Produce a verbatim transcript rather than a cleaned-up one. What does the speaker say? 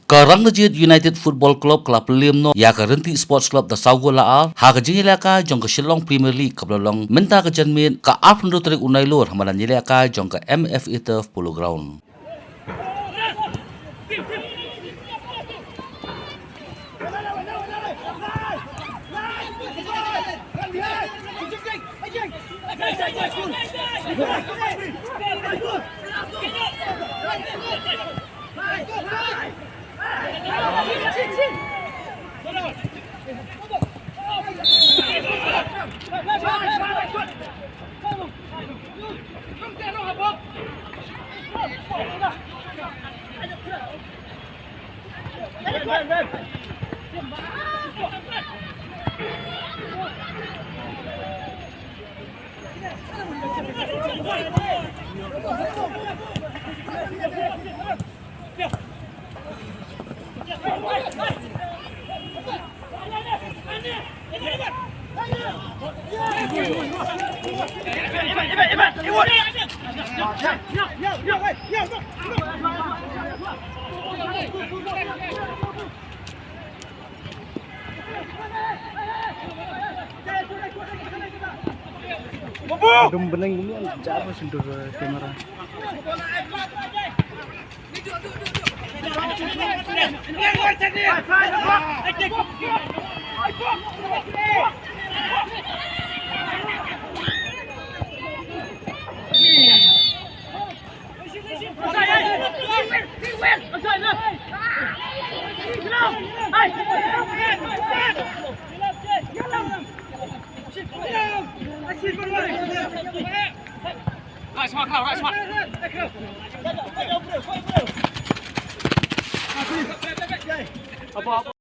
Ka Rangnajit United Football Club ka la pynlem noh ïa ka Ryntih Sports Club da saw gol la ar ha ka jingïalehkai jong ka Shillong Premier League kaba la long mynta ka janmiet ka arphew hynriew tarik u Nailur ha madan ïalehkai jong ka M F A Turf Polo Ground. Dum beneng gumi an jabo sentuh kamera.